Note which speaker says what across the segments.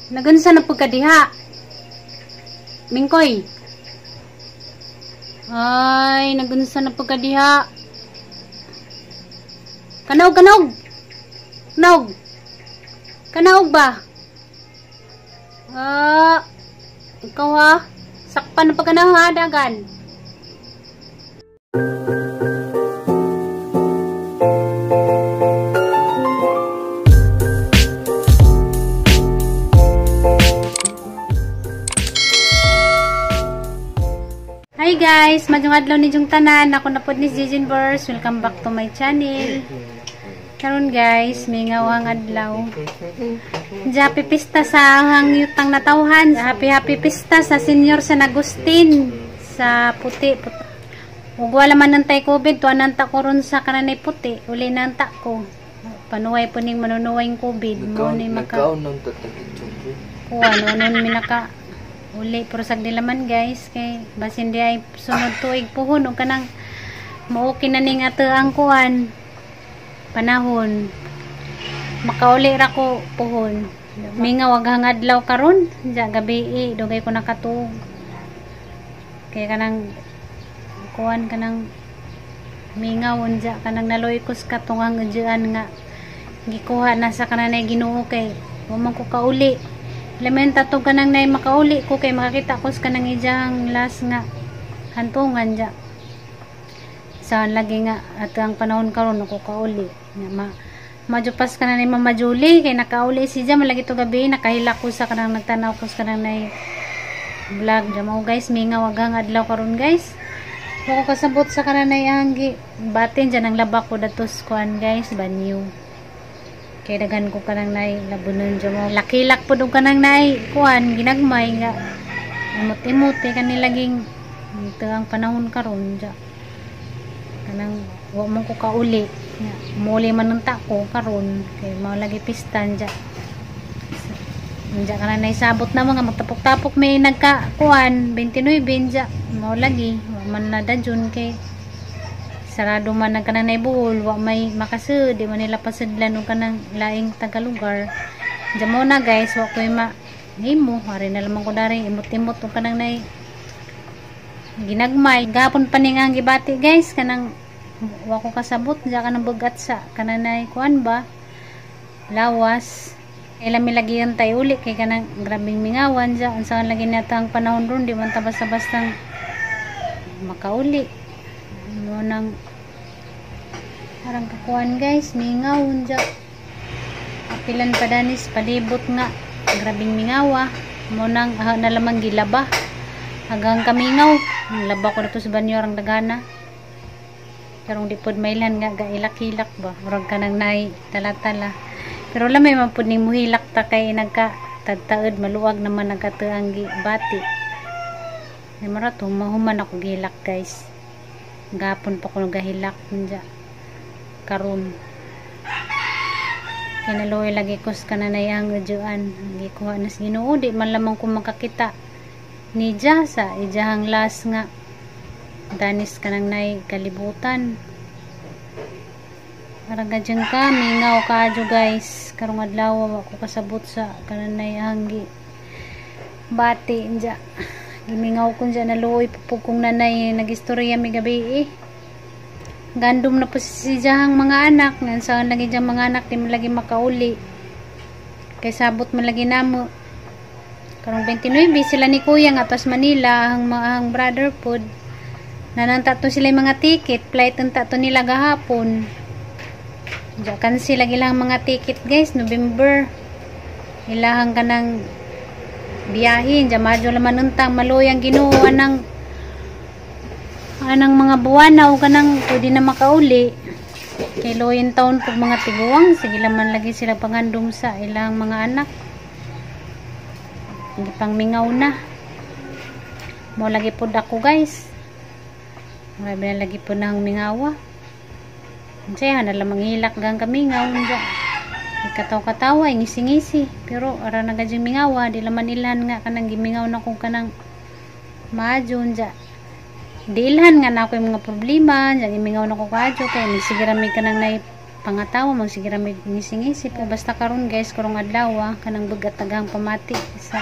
Speaker 1: Nagunsa na pagkadiha. Mingkoy. Ay, nagunsa na pagkadiha. Kanaog, kanaog. Kanaog. Kanaog ba? Ah, ikaw ha? Sakpan na pagkanaog ha, dagan. Hi guys, maayong adlaw ninyong tanan. Ako na pod ni Jejin Verse. Welcome back to my channel. Karon guys, mingaw ang adlaw. Happy pista sa ang yutang natawhan. Happy happy pista sa Senior San Agustin sa Puti. Ug wala man nantay COVID, tuan nanta ko ron sa kananay Puti. Uli nanta ko. Panuway po ning manunuway COVID. Mo ni maka. Kuan ano minaka uli pero sagdi laman guys kay basin di ay sunod tuig puhon og kanang mo-okay na ning ato ang kuan panahon makauli ra ko puhon. Mingaw ag hangadlaw karon diya gabi dugay ko nakatuog kay kanang kuan kanang mingaw unja kanang naloykos katungang udyan nga gikuha na sa kananay Ginoo kay wa man ko kauli. Lamenta to kanang nay makauli ko kay makakita ko sa kanang ijang last nga hantungan dya. Saan lagi nga at ang panahon karon ako kauli. Nga ma majupas ka na ni Mama Julie kay nakauli si dya malagi to gabi nakahilak ko sa kanang nagtanaw ko sa kanang nay vlog dya. Mao guys, mingaw agang adlaw karon guys. Ako kasabot sa kanang nay anggi batin dyan ang laba ko datos kuan guys banyo. Kay daghan ko kanang nay labunon dyan mo. Lakilak po dong kanang nay kuan ginagmay nga imot-imot eh kanila laging ito ang panahon karon dya. Kanang wa man ko kauli nga muli man unta ko karon kay mao lagi pista dya. Dya kanang nay sabot na mga magtapok-tapok may nagka kuan 29 dya mao lagi wa man na dadyon kay sarado man ang kanang naibuhol, wa may makasud, di man nila pasidlan og kanang laing tagalugar. Diyan mo na guys, wa ko'y ma himo, ari na lamang ko dari imot-imot og kanang nay ginagmay. Gapon pa ning ang gibati guys, kanang wa ko kasabot, diya kanang bugat sa kanang nay kuan ba lawas. Kay lami lagi ang tay uli kay kanang grabing mingawan diya, unsa lagi nata ang panahon ron, di man ta basta-bastang makauli. Mo nang parang kakuan guys, mingaw unja. Apilan pa danis palibot nga grabing mingawa. Mo nang nalamang gilaba. Hagang kamingaw, laba ko dito sa banyo ang dagana. Karong di pod mailan nga gailak-hilak ba. Murag kanang nay tala-tala. Pero lamay man pod ning muhilak ta kay nagka tagtaod maluwag naman nagkatuang gibati. Ay mara to mahuman ako gilak guys. Gapon pa ko nagahilak unja karon. Kinaluoy lagi ko sa kananay ang udyuan. Gikuha na sa Ginoo, di man lamang ko makakita ni dya sa ijahang last nga danis kanang nay kalibutan. Parang gadyan ka, mingaw ka adyo guys. Karong adlaw wa ko kasabot sa kananay ang bati unja. Gimingaw ko dyan, naluoy po kong nanay, nagistorya mi gabi eh. Gandom na po si diyang mga anak, ngan saan lagi diyang mga anak, di mo lagi makauli. Kay sabot mo lagi namo. Karong 29, sila ni kuya nga pas Manila, ang mga brother pod. Nananta to sila yung mga ticket, flight ang tato nila gahapon. Diyan cancel lagi lang mga ticket guys, November. Ilahang ka ng biyahin, diyan madyo laman untang maluyang Ginoo anang anang mga buwan na o kanang pwede na makauli. Kay loyin taon pag mga tiguang, sige laman lagi sila pangandong sa ilang mga anak. Hindi pang mingaw na. Mo lagi pod ako guys. Grabe na lagi po nang mingawa. Siya na lamang hilak gang kamingaw unja. Kataw-katawa, ngisi-ngisi. Pero ara na gadyang mingawa, di laman ilan nga kanang gimingaw na kung kanang maadyo unja. Di ilhan nga na ako yung mga problema, unja gimingaw na ko kaadyo kay nagsigira mi kanang nay Pangatawa man sige ra mig ngisi-ngisi pero basta karon guys, karong adlaw kanang bugat taghang pamati sa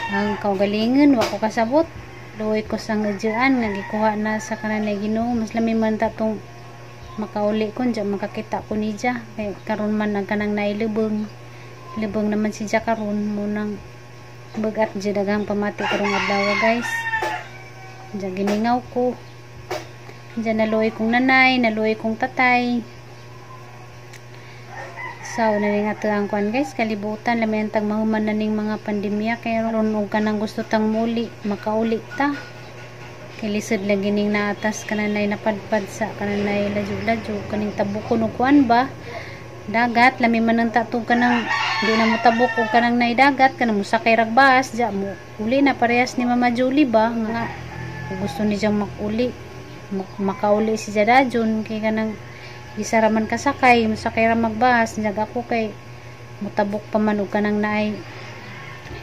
Speaker 1: ang kaugalingon, wa ko kasabot. Luoy ko sa ngadyaan nga gikuha na sa kananay Ginoo. Mas lami man ta tong makauli ko dya, makakita ko niya kay karon man ang kanang nailubong lubong naman si ja karon munang bugat dya daghang pamati karong adlaw guys. Dya gimingaw ko dya, naluoy kong nanay, naluoy kong tatay. So na ning ato ang kuan guys, kalibutan lami ang tag mahuman na ning mga pandemya kay ron og kanang gusto tang muli makauli ta. Kay lisod lagi ning naatas kananay napadpad sa kananay ladyo-ladyo kaning tabukon og kuan ba dagat. Lami man ang tatug kanang di na mo tabok og kanang nay dagat, kanang mosakay rag bus dya mo uli na parehas ni Mama Julie ba nga gusto ni diyang makuli, makauli si Jadajon kay kanang isa ra man kasakay, mosakay ra magbas. Nag ako kay motabok pa man og kanang naay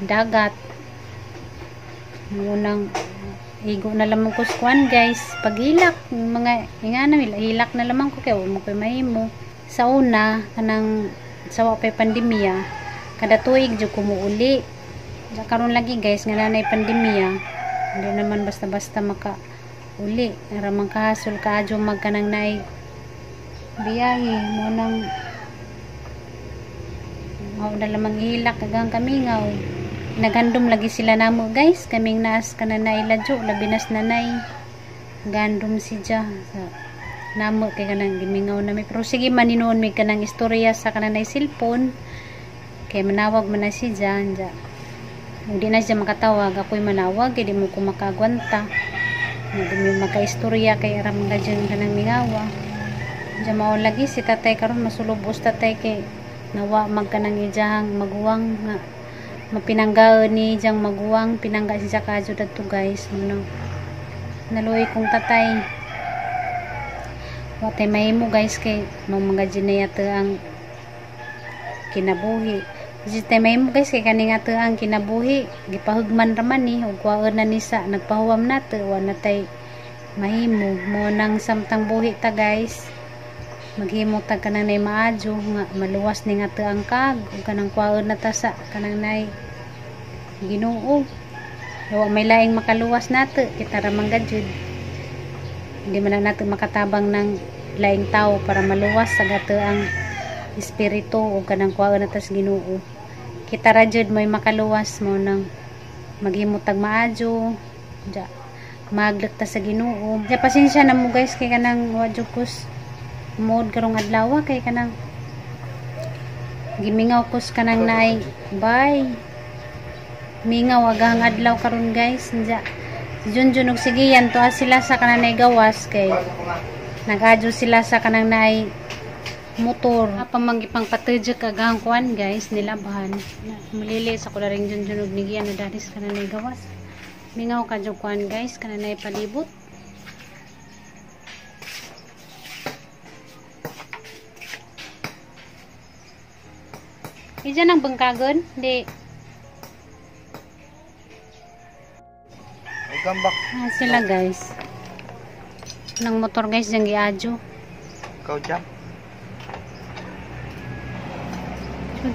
Speaker 1: dagat. Munang igo na lamang ko sa kuan guys, paghilak mga ingana hilak na lamang ko kay wa mo koy mahimo. Sa una kanang sa wa pay pandemya, kada tuig jud ko muuli. Karon lagi guys nga nanay pandemya, hindi naman basta-basta maka uli. Ara man kahasol kaadyo mag kanang naay biyahe mo nang mao na lamang hilak agang kamingaw. Naghandom lagi sila namo guys, kaming naas kananay ladyo, labi nas nanay gandom si ja sa namo kay kanang gimingaw nami. Pero sige maninuon mi kanang istorya sa kananay cellphone kay manawag man na si ja. Hindi na siya makatawag, ako'y manawag kay di mo ko makagwanta. Hindi mi makaistorya kay aram ka dyan kanang mingawa. Diyan mao lagi si tatay karon masulubos tatay kay nawa magkanang ijahang maguwang nga mapinanggaon ni ijang maguwang pinangga siya kadyo dadto guys. Muna naluoy kong tatay. Wa tay mahimo guys kay mao mga ginaya ang kinabuhi. Di tay mahimo guys kay kaning ato ang kinabuhi gipahugman ra man ni ug kuwaon na ni sa nagpahuwam nato, wa na tay mahimo. Mo nang samtang buhi ta guys, maghimo ta kanang nay maadyo nga maluwas ning ato ang kag ug kanang kuwaon na ta sa kanang nay Ginoo. Wa may laing makaluwas nato, kita ra man gud. Hindi man na nato makatabang ng laing tawo para maluwas sa gato ang espiritu ug kanang kuwaon na ta sa Ginoo. Kita ra jud mo'y makaluwas mo nang maghimo tag maadyo ja maglak ta sa Ginoo. Ja pasensya na mo guys kay kanang wa jud kus mood karong adlaw kay kanang gimingaw kus kanang naay bye mingaw agahang adlaw karon guys. Ja Junjun og sigiyan tuwa sila sa kanang gawas kay nagadyo sila sa kanang naay motor. Pamangipang patudyo kagahang kuan guys nilabhan. Mulili sa kularing Junjun og nigiyan na daris kanang gawas. Mingaw kadyo kuan guys kanang naay palibot. Ijan ang bangkagon, di.
Speaker 2: Welcome back.
Speaker 1: Ah, sila guys. Nang motor guys dyan giadyo.
Speaker 2: Ikaw dyan.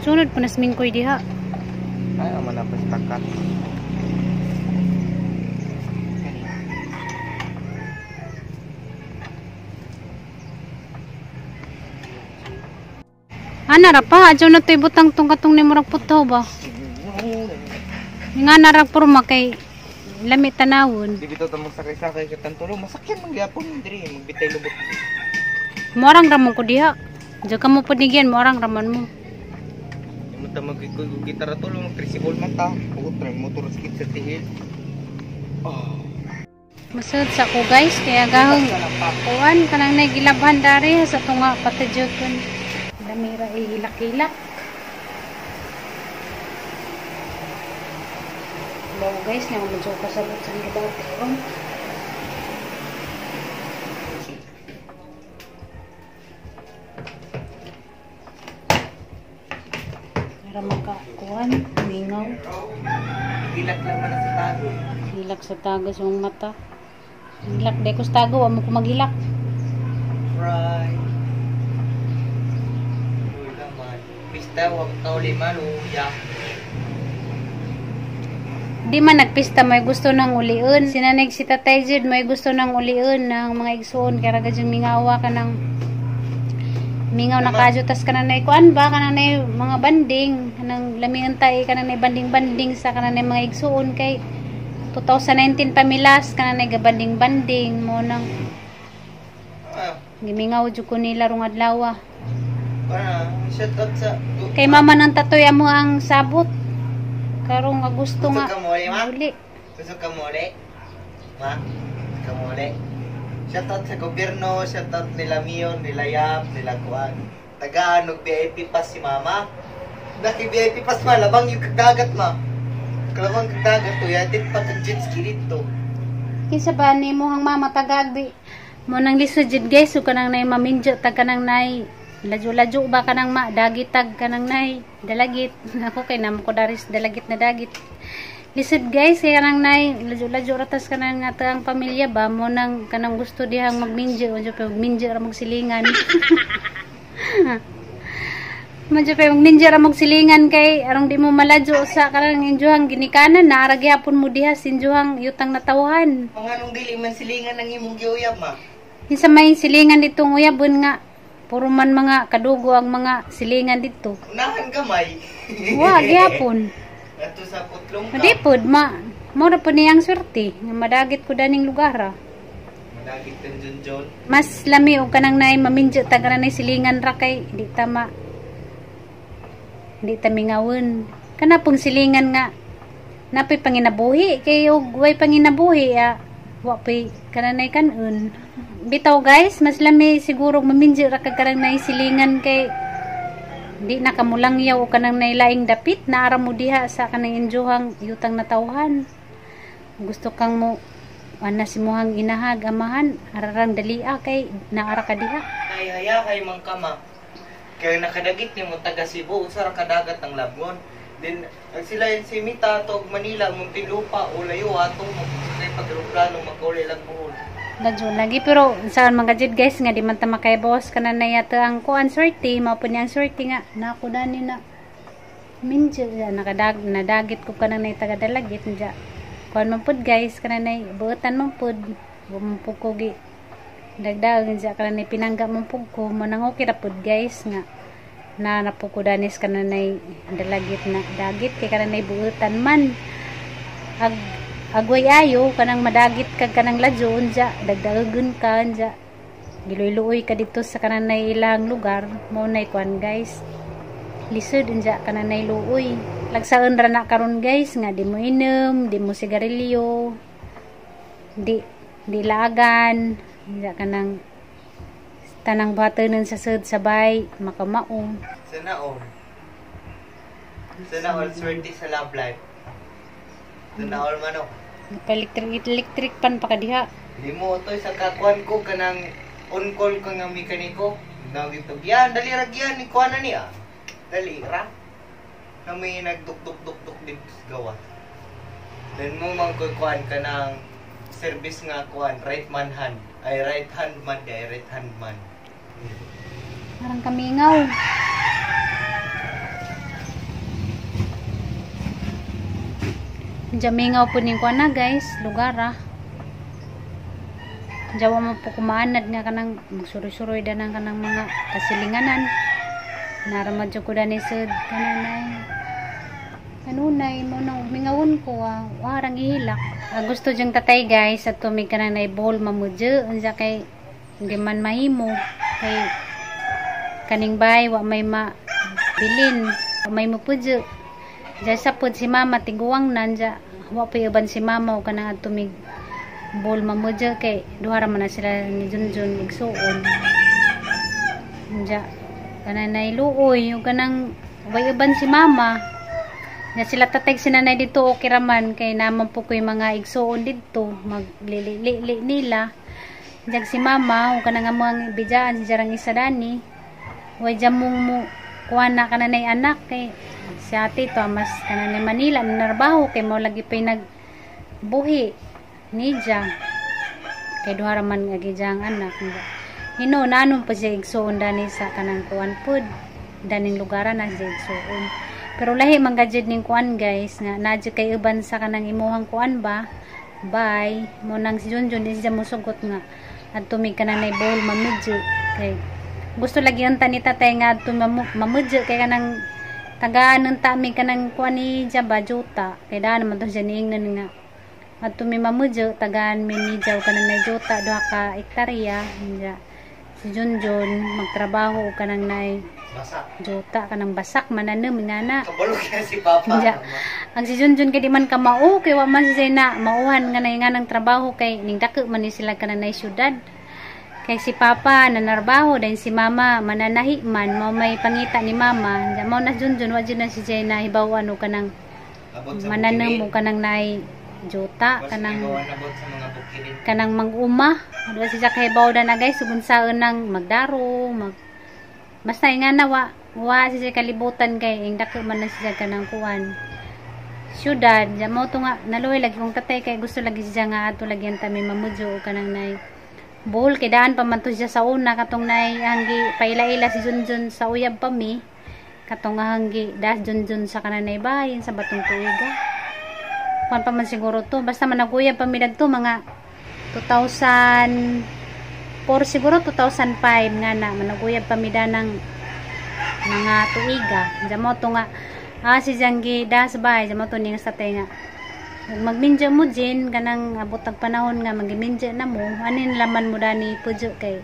Speaker 1: Sunod po nas mingkoy diha.
Speaker 2: Ay, ama na pa takat.
Speaker 1: Ana ra pa, adyo na to'y butang tong katong ni murag putaw ba? Nga na ra porma kay lami tanawon.
Speaker 2: Di bitaw ta magsakay-sakay kay tantulo, masakyan man gyapon diri magbitay lubot.
Speaker 1: Moarang ramon ko diha. Diyo ka mo punigyan, moarang ramon mo.
Speaker 2: Di mo ta magkikita ra tulo, magtricycle man ta. Pugot ra motor skid sa tihil. Oh.
Speaker 1: Masud sa ko guys, kaya gahong kuan kanang nagilabhan dari sa tunga patadyoton. Lamira ihilak-hilak. Bawo guys, nga medyo kasabot sa gibati ron. Para makakuan, mingaw.
Speaker 2: Hilak lang man sa tago.
Speaker 1: Hilak sa tago sa mong mata. Hilak de ko sa tago, wa mo ko maghilak.
Speaker 2: Right. Pista wa kauli maluya.
Speaker 1: Di man nagpista, may gusto nang ulion. Sinanig si Tatay Jud, may gusto nang ulion ng mga igsuon kay ra gadyong mingawa ka ng mingaw na kadyo, tas kanang kuan ba, kanang mga banding, kanang lamian tay, kanang banding-banding sa kanang mga igsuon kay 2019 pa milas kanang gabanding-banding mo nang gimingaw jud ko nila rong adlaw.
Speaker 2: Shout out sa
Speaker 1: kay mama ng tatoy amo ang sabot. Karong Agosto nga.
Speaker 2: Gusto ka muli, ma?
Speaker 1: Uli.
Speaker 2: Gusto ka muli? Ma? Gusto ka muli? Shout out sa gobyerno, shout out nila Mion, nila Yap, nila Kuan. Tagaan og VIP pass si mama. Naki VIP pass ma, labang yung kagdagat ma. Kalabang kagdagat to, yatin pa kag jet ski dito.
Speaker 1: Kinsa ba ni mo hang mama tagag di? Mo nang lisod jud guys, so kanang nay maminjo tag kanang nay ladyo-ladyo ba kanang ma dagitag kanang nay dalagit. Ako kay namo ko daris dalagit na dagit. Lisod guys kay kanang nay ladyo-ladyo ratas kanang nga ang pamilya ba mo nang kanang gusto dihang magminjo unjo pa magminjo ra magsilingan. Medyo pa magminjo ra magsilingan kay arong di mo maladyo sa kanang injuhang ginikanan na ara gyapon mo diha sinjuhang yutang natawhan.
Speaker 2: Mga nung dili man silingan ang imong giuyab ma.
Speaker 1: Kinsa may silingan ditong uyabon nga puro man mga kadugo ang mga silingan dito.
Speaker 2: Unahan gamay.
Speaker 1: Wa gyapon.
Speaker 2: Ato sa putlong ka.
Speaker 1: Di pod ma. Mao ra po niyang swerte nga madagit ko daning lugar.
Speaker 2: Madagit kan Junjun.
Speaker 1: Mas lami og kanang naay maminjo ta kanang silingan ra kay di ta ma di ta mingawon. Kana pong silingan nga napay panginabuhi kay og way panginabuhi wa pay kananay kanon. Bitaw guys, mas lami siguro maminjo ra kag kanang naay silingan kay di na kamulangyaw o kanang nailaing dapit naara mo diha sa kanang injuhang yutang natawhan. Gusto kang mo ana si muhang inahag amahan ararang dalia kay naara ka diha.
Speaker 2: Ay haya kay mang kama. Kay nakadagit nimo taga Cebu usa ra kadagat ang Labgon. Then ang sila yung si Mita tog Manila Muntinlupa o layo ato kay pag-eroplano magkauli lang buhol.
Speaker 1: Ladyo lagi pero saan mga jud guys nga di man ta makaibawas kana na yata ang kuan swerte mao po niya ang swerte nga nako dani na minjo ya nakadag nadagit ko kanang nay taga dalagit nja kuan man pud guys kana nay buotan man pud wa man pud ko gi dagdag nja kana nay pinangga man pud ko mo nang okay ra pud guys nga na napo ko danis kana nay dalagit na dagit kay kana nay buotan man ag agway ayo kanang madagit kag kanang ladyo unja dagdagan ka unja giluy-luoy ka dito sa kanang nay ilang lugar mo nay kuan guys lisod unja kanang nay luoy lagsaon ra na karon guys nga di mo inom di mo sigarilyo di laagan unja kanang tanang batanon sa sud sabay makamao.
Speaker 2: Sana all. Sana all swerte sa love life. Sana all manok.
Speaker 1: Napa-electric pan pa ka diha.
Speaker 2: Di mo toy sa kakuan ko kanang on call ko nga mekaniko. Nagitog yan, dali ra gyan ni kuan na niya. Dali ra. Na may nagduk-duk-duk-duk dito sa gawas. Then mo man ko kuan kanang service nga kuan right man hand. Ay right hand man di ay right hand man.
Speaker 1: Parang kamingaw. Jamingaw po ni kuan na guys, lugar ah. Jawa mo po kumaanad nga kanang magsuroy-suroy danang kanang mga kasilinganan. Naramadyo ko dani sud kananay. Kanunay mo nang mingawon ko warang ihilak. Gusto jang tatay guys at tumig kanang nay bowl mamudyo unsa kay hindi man mahimo kay kaning bay wa may mabilin, wa may mupudyo. Diya sa pod si mama tiguang nanja wa pa uban si mama o kanang tumig bowl mamudyo kay duha ra man na sila ni Junjun igsuon. Diya kanang nailuoy ug kanang way uban si mama. Nya sila tatay si nanay dito okay ra man kay naman po ko'y mga igsuon didto maglili-li nila. Diya si mama ug kanang among bidjaan si jarang isa dani way jamong mo kuha na kananay anak kay si ate to mas kananay Manila narbaho kay mo lagi pay nagbuhi nija kay duha ra man agi ang anak. Hino nanon pa siya igsuon dani sa kanang kuan pod daning lugaran na siya igsuon. Pero lahi man gajud ning kuan, guys, nga naa jud kay uban sa kanang imuhang kuan ba. Bye. Mo nang si Junjun di siya musugot nga adto mi kanang nay Bohol mamudyo kay gusto lagi unta ni tatay nga adto mamudyo kay kanang tagaan unta mi kanang kuan ni Jaba juta kay daan naman to siya niingnon nga adto mi mamudyo, tagaan mi ni Jaw kanang nay juta 2 ka ektarya. Nya si Junjun magtrabaho og kanang nay
Speaker 2: Basak.
Speaker 1: juta, kanang basak mananem nga na.
Speaker 2: Kabalo kaya si Papa.
Speaker 1: Nya. Ang si Junjun kay di man ka mao kay wa man siya na mauhan nga na nga ng trabaho kay ning dako man ni sila kanang nay syudad. Kay si Papa nanarbaho dayon si Mama mananahi man, mao may pangita ni Mama. Nya mao na Junjun wa jud na si Jay na hibaw-an og kanang
Speaker 2: Abot sa
Speaker 1: mananem
Speaker 2: bukirin.
Speaker 1: Og kanang nay juta
Speaker 2: Mas
Speaker 1: kanang
Speaker 2: hibawan abot sa mga bukirin.
Speaker 1: Kanang manguma. Ano siya kahibaw na guys ug unsaon nang magdaro mag basta nga na wa wa siya kalibutan kay ing dako man na siya kanang kuan syudad. Ja mo to nga naluoy lagi kong tatay kay gusto lagi siya nga adto lagi ang tami mamudyo og kanang nay Bohol kay daan pa man to siya sa una katong nay hanggi paila-ila si Junjun sa uyab pa mi katong hanggi das Junjun sa kanang nay bahin sa batong tuiga kuan pa man siguro to, basta man naguyab pa mi dagto mga 2004 siguro, 2005 nga na managuyab pa mi danang mga tuiga. Diyan mo to nga si Janggi das bay diyan mo to ning sa tenga magminjo mo jin kanang abot ang panahon nga magiminjo na mo, anin laman mo dani pudyo kay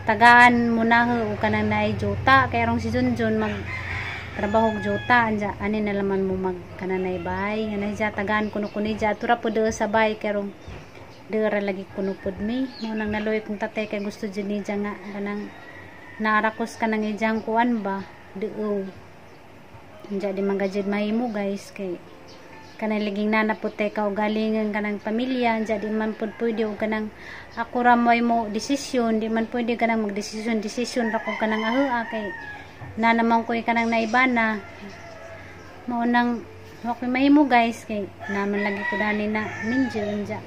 Speaker 1: tagaan mo na o kanang naay juta kay arong si Junjun mag trabaho og juta anja anin na laman mo mag kananay bay nga na siya tagaan kuno kuno siya atura po do sa bay kay arong dira lagi kuno pud mi. Mo nang naluoy kong tatay kay gusto jud niya nga kanang naarakos kanang ijang kuan ba duo. Anja di man gajud mahimo, guys, kay kanang laging nana pud tay kaugalingon kanang pamilya. Anja di man pud pwede og kanang ako ra mo mo desisyon, di man pwede kanang magdesisyon desisyon ra ko kanang ahua kay na naman ko kanang naibana. Mao nang wa koy mahimo, guys, kay naman lagi ko dani na minjo. Anja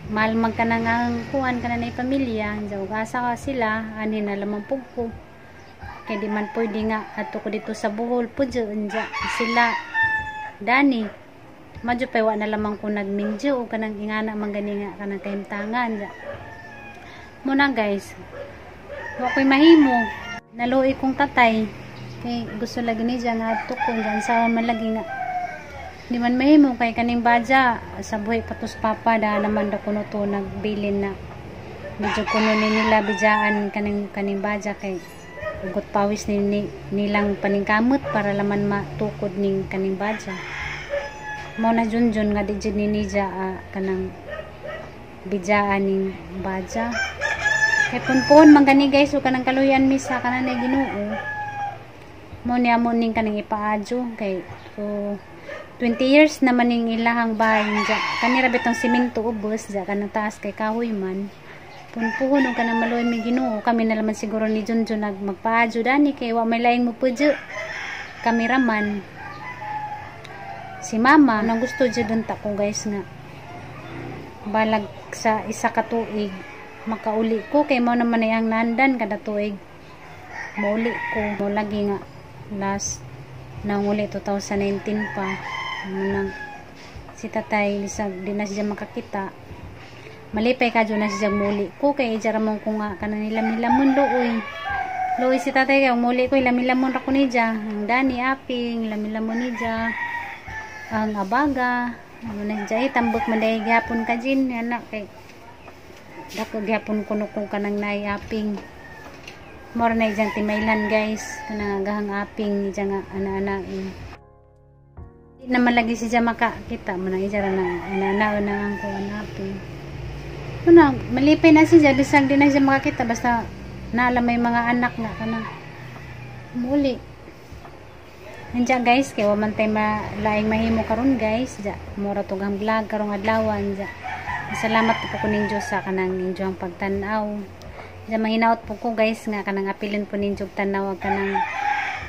Speaker 1: mahal man kanang ang kuan kanang nay pamilya. Anja ug asa ka sila ani na lamang pug ko kay di man pwede nga adto ko dito sa Bohol pudyo anja sila dani madyo pa wa na lamang ko nagminjo o kanang ingana man gani nga kanang kahimtangan. Anja mo na, guys, wa koy mahimo. Naluoy kong tatay kay gusto lagi niya nga adto ko diyan sa man lagi nga di man mahimo kay kaning badya sa buhi pa tos papa da naman da kuno to nagbilin na medyo kuno ni nila bidyaan kaning kaning badya kay ugot pawis ni nilang paningkamot para laman matukod ning kaning badya. Mo na Junjun nga di jud ni niya kanang bidyaan ning badya kay punpon man gani, guys, ug kanang kaluyan mi sa kanang nay Ginoo. Mo niya mo ning kanang ipaadyo kay so 20 years naman ning ilahang bahay. Dya kanira bitong simento ubos dya kanang taas kay kahoy man. Punpuhon ug kanang maluoy mi Ginoo. Kami na laman siguro ni Junjun nag magpaadyo dani kay wa may laing mopudyo, kami raman si Mama. Nang gusto jud unta ko, guys, nga balag sa 1 ka tuig makauli ko kay mao naman ay ang nandan kada tuig mauli ko. Mo lagi nga last nanguli 2019 pa. Mo nang si tatay bisag di na siya makakita, malipay ka na siya muli ko kay ija ramon ko nga kanang nilam-nilamon. Luoy luoy si tatay kay muli ko ilamilamon ra ko niya ang dani aping lamilamon niya ang abaga. Ano na siya tambok man dahil gihapon ka jin anak kay dako gihapon kuno kung kanang naay aping. More na ijang timaylan, guys, kanang agahang aping ija nga ana-ana. Di naman lagi siya makakita mo na ija ra na ana-ana na ang kuan aping. Ano, malipay na siya bisag di na siya makakita basta naalam may mga anak nga kanang muli. Anja, guys, kay wa man tay malaing mahimo karon, guys. Ja, mura tog ang vlog karong adlaw. Anja. Salamat po ko ninyo sa kanang inyong pagtan-aw. Ja, manghinaot po ko, guys, nga kanang apilin po ninyo og tan-aw ag kanang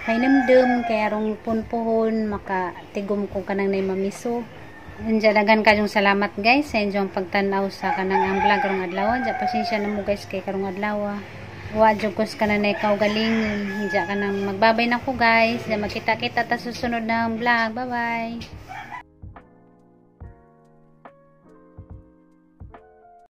Speaker 1: pahinumdum kay arong punpuhon makatigom ko kanang nay mamiso. Anja daghan kayong salamat, guys, sa inyong pagtan-aw sa kanang ang vlog karong adlaw. Anja pasensya na mo, guys, kay karong adlaw. Wa jud ko sa kanang kaugalingon. Diya ka nang magbabay na ko, guys. Diya magkita-kita ta susunod na vlog. Bye bye.